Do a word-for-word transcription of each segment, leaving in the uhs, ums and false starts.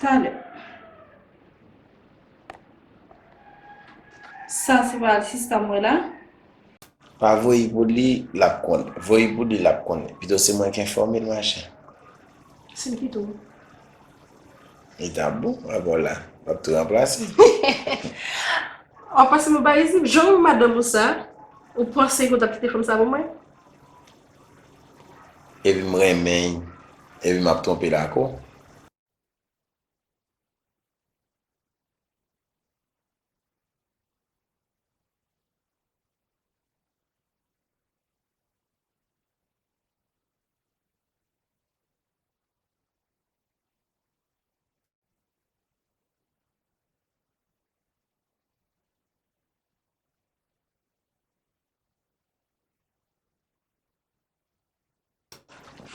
Talè. Sa se pa sista m wè la? Pa voye pou li, l ap konn. Voye pou li, l ap konn. Pito se mwen k enfòme l, machè. Se li ki tou. Li ta bon, apre w la, w ap tou ranplase. W ap pase m ba isit, jan w renmen madanm ou sa, ou panse ke w t ap kite fanm sa pou mwen? Epi m renmen l, epi m ap twonpe l ak ou.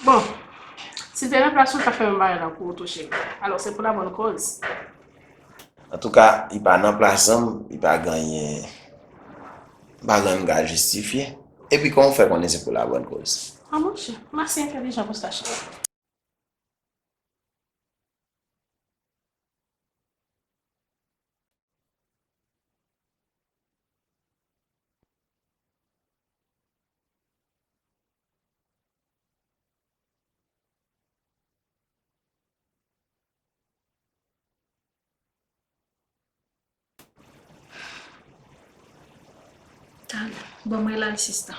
Bon, si l te nan plas ou, l t ap fè menm bagay la pou ou tou, cheri. Alò, se pou la bòn koz. Antouka, li pa nan plas an, li pa gen anyen, m pa gen anyen m ka jistifye. Epi kòman w fè konnen se pou la bòn koz? A monchè, m ase entèlijan pou sa, cheri. Talè, ban mwen l al sista.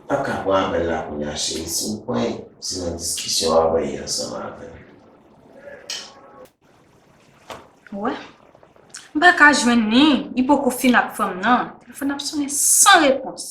M p ap ka pran apèl la kounye a, cheri. Si m pran, se nan diskisyon w ap ye ansanm avè m. Wè, m pa ka jwenn li, li poko fin ak fanm nan. Telefòn ap sonnen san repons.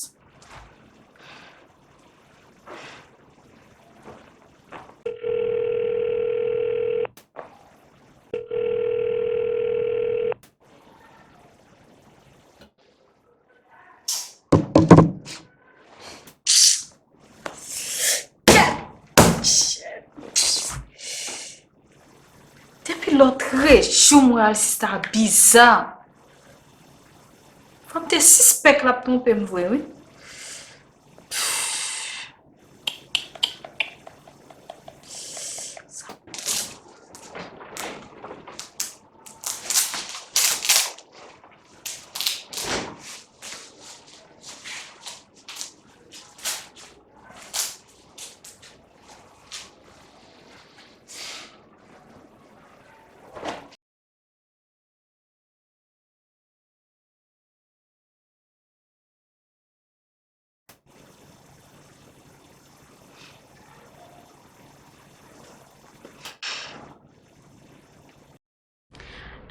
Depi lòt rejyon mwen al sista biza. Fò m te sispèk l ap twonpe m vre, wi.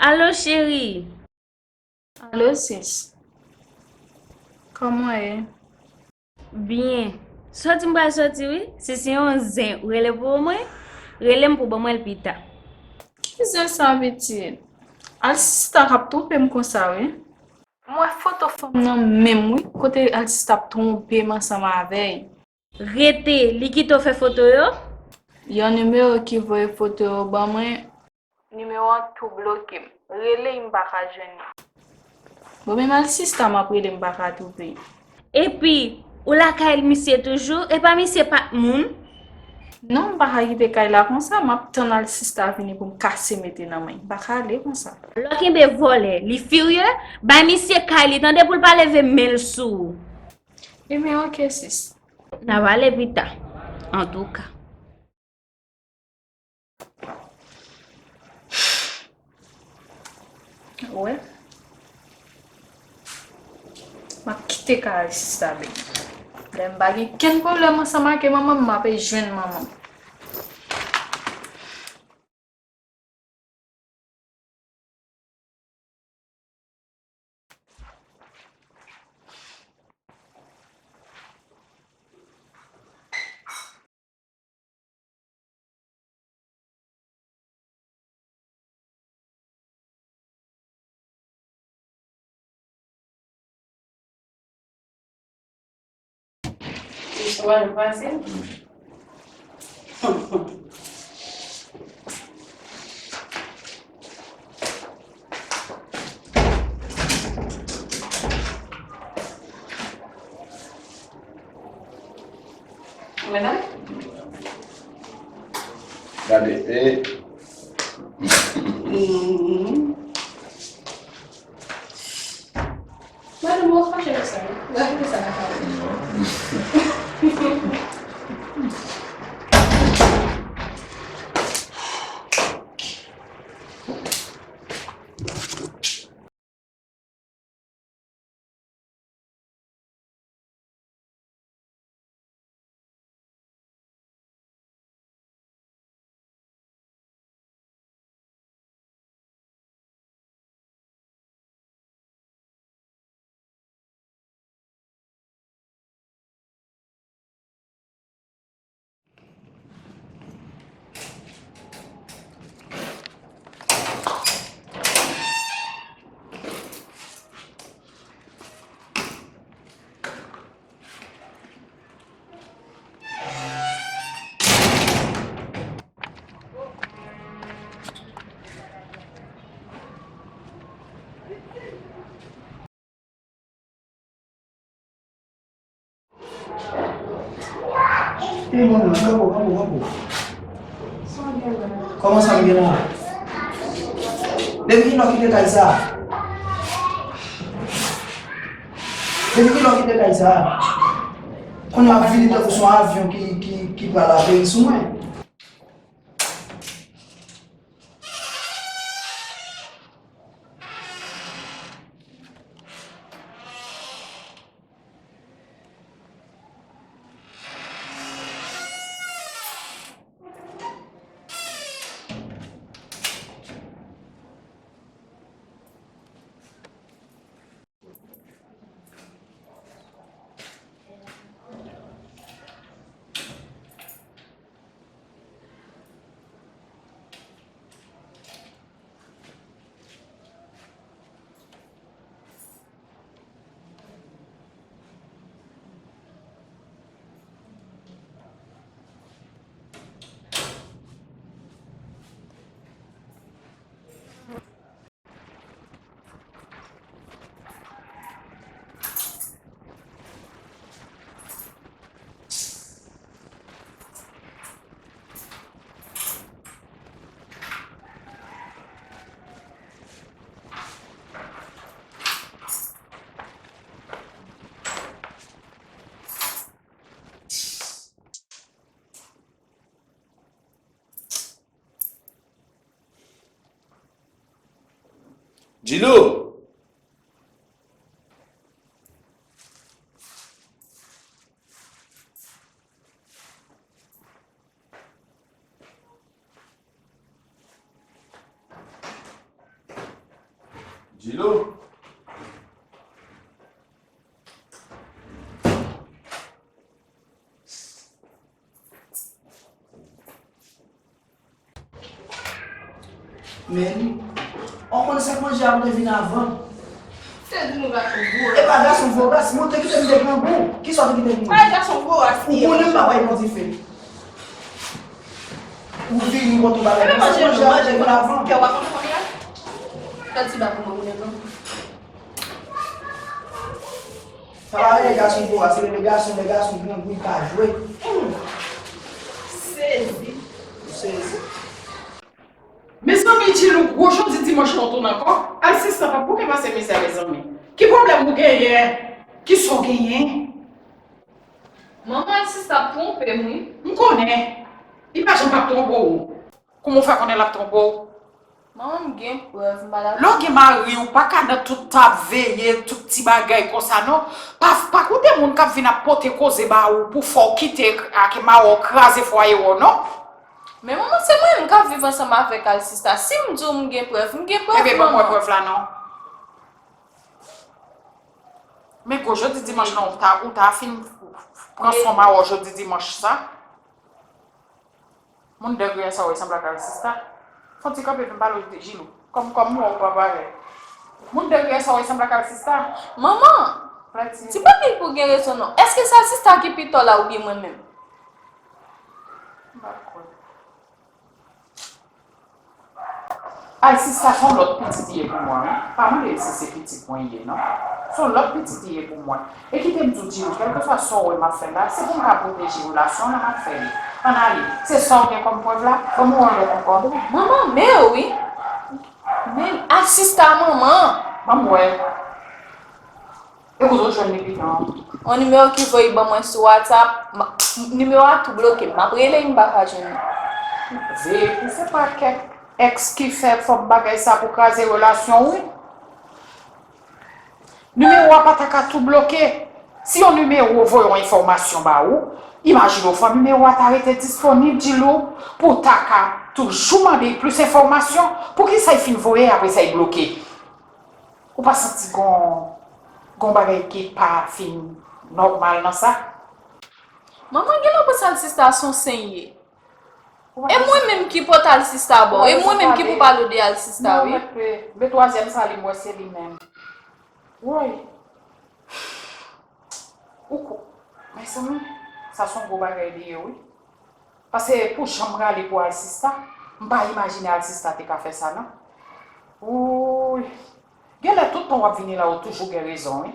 Alo, cheri. Alo, sis. Kòman w ye? Byen. Sòti m pral sòti wi. Si se yon zen ou rele pou mwen, rele m pou ban mwen l pita. Ki zen sa, pitit? Al sista k ap twonpe m konsa wi. M wè foto fanm nan menm wi, kote al sista ap twonpe m ansanm avè l. Rete, li kite w fè foto yo? Yon nimewo ki voye foto yo ban mwen. Nimewo an tou bloke m. Rele l, m pa ka jwenn li. Bon, menm al sista m ap rele, m pa ka twouve l. Epi, ou lakay misye toujou? E pa misye pa t moun? Non, m pa ka kite kay la konsa. M ap tann al sista vini pou m kase mete nan men l. M pa ka ale konsa. Lè w kenbe vòlè, li firye, bay misye kay li, tande, pou l pa leve men l sou ou. Ebyen, oke, sis. N a pale pita. Antouka. Ou wè? M ap kite kay sista, baby. Lè m pa gen kenn pwoblèm ansanm ak manman m, m ape jwenn manman m. Kesyon pa janm fasil. Ou mèt ale? Gade, e. Mhm. Madanm, ou fache avèk sa, wi. Ou ajoute sa nan kari. Ey, mwen menm, kanpe, kanpe, kanpe. Kòman sa m gen la? Depi kilè w kite kay sa a? Depi kilè w kite kay sa a? Kounye a w ap vini tankou se yon avyon ki, ki, ki pral ateri sou mwen. Djilou! Djilou! Men, ou konn sa k manje a pou te vin avan. Te di nou gason voras. E pa gason voras, mwen te kite m te grangou. Kisa w te kite m? Ay, gason voras li ye. Ou konnen m pa bay bon dife. Ou vini bò tou bagay. Sa k manje a pou te vin avan. Kè w pa konn fòm la? Fè ti ba pou mwen, mwen, non. Sa pa rele gason voras, se rele gason, lè gason grangou, li pa jwe. Sezi. Sezi. Mezanmi, Djilou, gwo jodi dimanch lan w tounen ankò. Asistan pa bouke pase mizè, mezanmi. Ki pwoblèm ou genyen? Kisa w genyen? Manman, asistan ap twonpe m, wi. M konnen. Li pa janm p ap twonpe w. Kouman w fè konnen l ap twonpe w? Manman, m gen prèv, m pa dakò. Lè w gen mari, ou pa ka nan tout tan ap veye tout ti bagay konsa, non. Pa, pa koute moun k ap vin ap pote koze ba ou pou fè w kite ak mari w kraze fwaye w, non. Men manman, se mwen menm k ap viv ansanm avèk Alsista. Si m di w m gen prèv, m gen prèv, manman. Ebyen, ban mwen prèv la, non. Men gwo jodi dimanch lan, ou ta, ou ta fin pran swen mari w jodi dimanch sa. Moun dègre a sa w wè sanble ak Alsista. Fè yon ti kanpe pou m pale w de Djilou. Kòm, kòm m wè w pa parèt. Moun dègre a sa w wè sanble ak Alsista. Manman! Ti bagay pou gen rezon non. Èske se Alsista ki pi tò la oubyen mwen menm? Alsista se yon lòt pitit li ye pou mwen wi. Pa mande m si se pitit mwen li ye non. Se yon lòt pitit li ye pou mwen. E kite m di w Djilou, kèlkeswa sa w wè m ap fè la, se pou m ka pwoteje relasyon an m ap fè li. Ann ale. Se sa w gen kòm prèv la? Ban m wè yon lòt ankò. Manman, men wi. Men Alsista manman. Ban m wè. E kote w jwenn li pikan an? Yon nimewo ki voye ban mwen sou WhatsApp, nimewo a tou bloke, m ap rele m pa ka jwenn li. Veye pou se pa kèk èks ki fè fòm bagay sa pou kraze relasyon w wi. Nimewo a pa ta ka tou bloke. Si yon nimewo voye yon enfòmasyon ba ou, imajine w fò nimewo a ta rete disponib Djilou pou w ta ka toujou mande l plis enfòmasyon. Poukisa l fin voye apre sa l bloke? Ou pa santi gon gon bagay ki pa fin nòmal nan sa? Manman, gen lè w panse Alsista se yon sen ye. E mwen menm ki pote Alsista ba w. E mwen menm ki pou pale w de Alsista wi. Men twazyèm sa li m wè se li menm. Woy. Ou ko. Mezanmi, sa se yon gwo bagay li ye wi. Paske pou jan m rale pou Alsista, m pa imajine Alsista te ka fè sa non. Wouy. Genlè tout tan w ap vini la ou toujou gen rezon wi.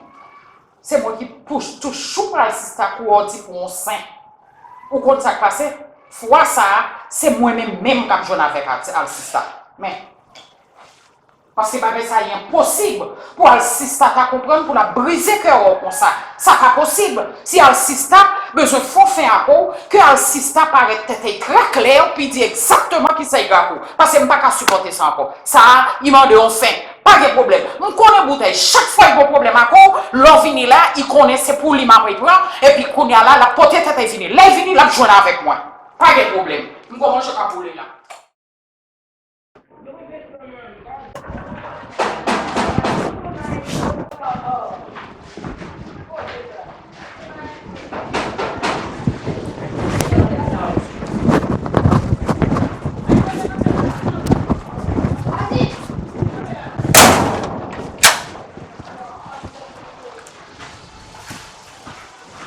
Se mwen ki pou toujou pral sista kou w di pou yon sen. Ou konn sa k pase? Fwa sa a, se mwen menm menm k ap jwenn avèk Alsista. Men. Paske bagay sa a enposib pou Alsista ta konprann pou l ap brize kè w konsa. Sa pa posib. Si Alsista bezwen fè w fen ak ou, ke Alsista parèt tèt li trè klè pou l di egzakteman kisa l gen pou ou. Paske m pa ka sipòte sa ankò. Sa a, li mande yon fen. Pa gen pwoblèm. M konnen boutèy. Chak fwa l gen yon pwoblèm ak ou, lè w vini la, li konnen se pou li m ap pran. Epi kounye a la, l ap pote tèt li vini. Lè l vini, l ap jwenn avèk mwen. Pa gen pwoblèm. M gon manje k ap boule la.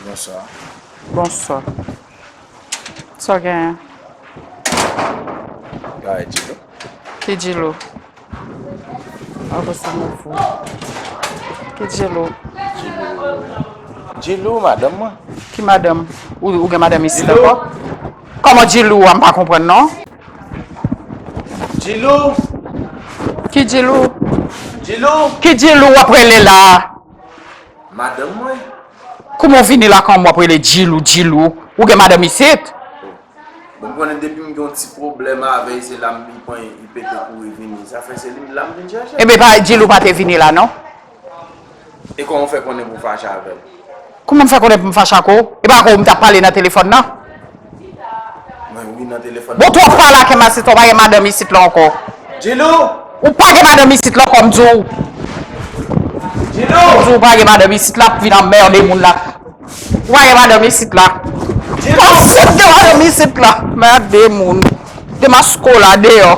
Bonswa. Bonswa. Sa w genyen? Gade Djilou. Ki Djilou? Ankò sa mwen fou. Ki Djilou? Djilou, madanm mwen. Ki madanm? Ou, ou gen madanm isit ankò? Kòman Djilou a? M pa konprann non. Djilou. Ki Djilou? Djilou. Ki Djilou w ap rele la? Madanm mwen. Kouman w vini la kòm w ap rele Djilou, Djilou? Ou gen madanm isit? Bon, m konnen depi m gen yon ti pwoblèm avè l, se la m li pran, li pete kouri vini. Sa fè se li m la m vin chèche. Ebyen, pa, Djilou pa te vini la, non? E kòman w fè konnen pou w fache avè l? Kouman m fè konnen pou m fache ak ou? E pa ak ou m t ap pale nan telefòn nan? Mwen wi nan telefòn. Bon, twòp pale ak masit, ou pa gen madanm isit la ankò. Djilou! Ou pa gen madanm isit la ankò, m di w. Djilou! M di w ou pa gen madanm isit la, ap vin anmède moun la. Ou pa gen madanm isit la. Djilou! Ou pa gen madanm isit la. Mède moun. Demasko la deyò.